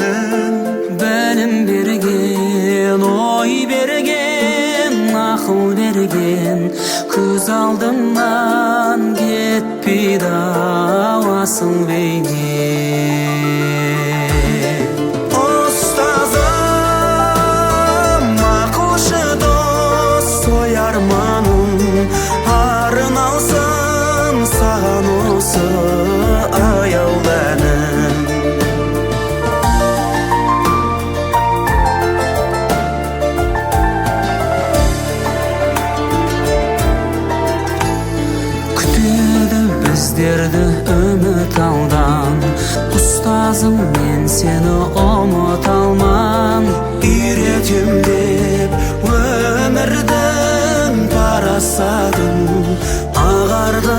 әнін. Білім берген, ой берген, ақыл берген, көз алдымнан кетпейді ау асыл бейне. Ұстазым, ақылшы дос, ой арманым арналсын саған осы аяулы әнім. Күтеді біздерді үміт алдан, ұстазым, мен сені ұмыта алман. Үйретем деп өмірдің парасатын, ағарды